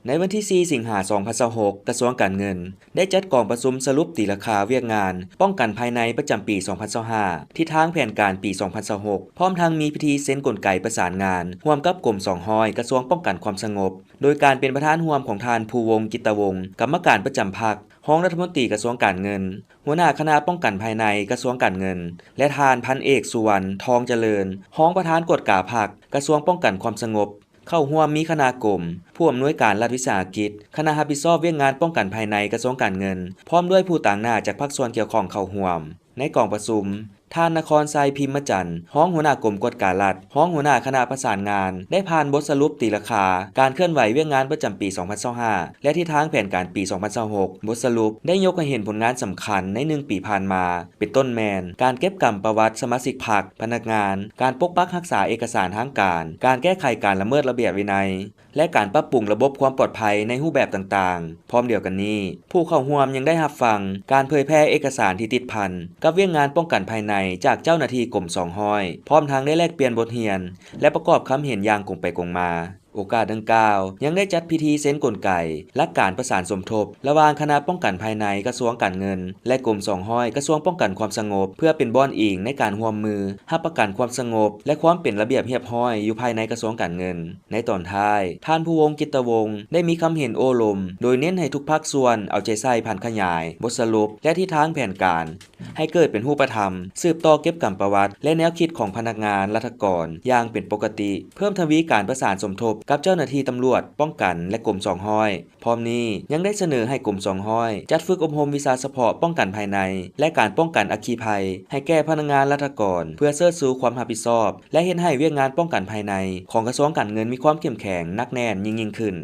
ໃນວັນທີສີ່ ສິງຫາ ສອງພັນຊາວຫົກ ກະຊວງການເງິນ ໄດ້ຈັດກອງປະຊຸມສະຫຼຸບຕີລາຄາວຽກງານປ້ອງກັນພາຍໃນປະຈຳປີສອງພັນຊາວຫ້າ ທິດທາງແຜນການປີສອງພັນຊາວຫົກ ພ້ອມທັງມີພິທີເຊັນກົນໄກປະສານງານຮ່ວມກັບກົມສອງຮ້ອຍ ກະຊວງປ້ອງກັນຄວາມສະຫງົບ ໂດຍການເປັນປະທານຮ່ວມຂອງທ່ານ ພູວົງ ກິດຕະວົງ ກຳມະການປະຈຳພັກ, ຮອງລັດຖະມົນຕີກະຊວງການເງິນ, ຫົວໜ້າຄະນະປ້ອງກັນພາຍໃນກະຊວງການເງິນ ແລະ ທ່ານ ພັນເອກ ສຸວັນ ທອງຈະເລີນ ຮອງປະທານກວດກາພັກ ກະຊວງປ້ອງກັນຄວາມສະຫງົບ. ເຂົ້າຮ່ວມມີຄະນະກົມ, ຜູ້ອຳນວຍການລັດວິສາຫະກິດ, ຄະນະຮັບຜິດຊອບວຽກງານປ້ອງກັນພາຍໃນກະຊວງການເງິນ, ພ້ອມດ້ວຍຜູ້ຕາງໜ້າຈາກພາກສ່ວນກ່ຽວຂ້ອງເຂົ້າຮ່ວມ. ໃນກອງປະຊຸມ, ທ່ານ ນະຄອນໄຊ ພິມມະຈັນ ຮອງຫົວໜ້າກົມກວດກາລັດ, ຮອງຫົວໜ້າຄະນະປະສານງານ ໄດ້ຜ່ານບົດສະຫຼຸບຕີລາຄາການເຄື່ອນໄຫວວຽກງານປະຈຳປີສອງພັນຊາວຫ້າ ແລະ ທິດທາງແຜນການປີສອງພັນຊາວຫົກ. ບົດສະຫຼຸບໄດ້ຍົກໃຫ້ເຫັນຜົນງານສຳຄັນໃນໜຶ່ງປີຜ່ານມາ, ເປັນຕົ້ນແມ່ນ ການເກັບກຳປະຫວັດສະມາຊິກພັກ, ພະນັກງານ, ການປົກປັກຮັກສາເອກະສານທາງການ, ການແກ້ໄຂການລະເມີດລະບຽບວິໄນ ແລະ ການປັບປຸງລະບົບຄວາມປອດໄພໃນຮູບແບບຕ່າງໆ. ພ້ອມດຽວກັນນີ້, ຜູ້ເຂົ້າຮ່ວມຍັງໄດ້ຮັບຟັງການເຜີຍແຜ່ເອກະສານທີ່ຕິດພັນກັບວຽກງານປ້ອງກັນພາຍໃນຈາກເຈົ້າໜ້າທີ່ກົມສອງຮ້ອຍ ພ້ອມທັງໄດ້ແລກປ່ຽນບົດຮຽນ ແລະ ປະກອບຄຳເຫັນຢ່າງກົງໄປກົງມາ. ໂອກາດດັ່ງກ່າວ ຍັງໄດ້ຈັດພິທີເຊັນກົນໄກຫຼັກການປະສານສົມທົບລະຫວ່າງຄະນະປ້ອງກັນພາຍໃນກະຊວງການເງິນ ແລະ ກົມສອງຮ້ອຍ ກະຊວງປ້ອງກັນຄວາມສະຫງົບ ເພື່ອເປັນບ່ອນອີງໃນການຮ່ວມມືຮັບປະກັນຄວາມສະຫງົບ ແລະ ຄວາມເປັນລະບຽບຮຽບຮ້ອຍຢູ່ພາຍໃນກະຊວງການເງິນ. ໃນຕອນທ້າຍ, ທ່ານ ພູວົງ ກິດຕະວົງ ໄດ້ມີຄຳເຫັນໂອ້ລົມ ໂດຍເນັ້ນໃຫ້ທຸກພາກສ່ວນເອົາໃຈໃສ່ຜັນຂະຫຍາຍບົດສະຫຼຸບ ແລະ ທິດທາງແຜນການ ໃຫ້ເກີດເປັນຮູບປະທຳ, ສືບຕໍ່ເກັບກຳປະຫວັດ ແລະ ແນວຄິດຂອງພະນັກງານລັດຖະກອນຢ່າງເປັນປົກກະຕິ, ເພີ່ມທະວີການປະສານສົມທົບກັບເຈົ້າໜ້າທີ່ຕຳຫຼວດປ້ອງກັນ ແລະ ກົມສອງຮ້ອຍ. ພ້ອມນີ້ຍັງໄດ້ສະເໜີໃຫ້ກົມສອງຮ້ອຍ ຈັດຝຶກອົບຮົມວິຊາສະເພາະປ້ອງກັນພາຍໃນ ແລະ ການປ້ອງກັນອັກຄີໄພ ໃຫ້ແກ່ພະນັກງານລັດຖະກອນ ເພື່ອເຊີດຊູຄວາມຮັບຜິດຊອບ ແລະ ເຮັດໃຫ້ວຽກງານປ້ອງກັນພາຍໃນຂອງກະຊວງການເງິນມີຄວາມເຂັ້ມແຂງໜັກແໜ້ນຍິ່ງໆຂຶ້ນ.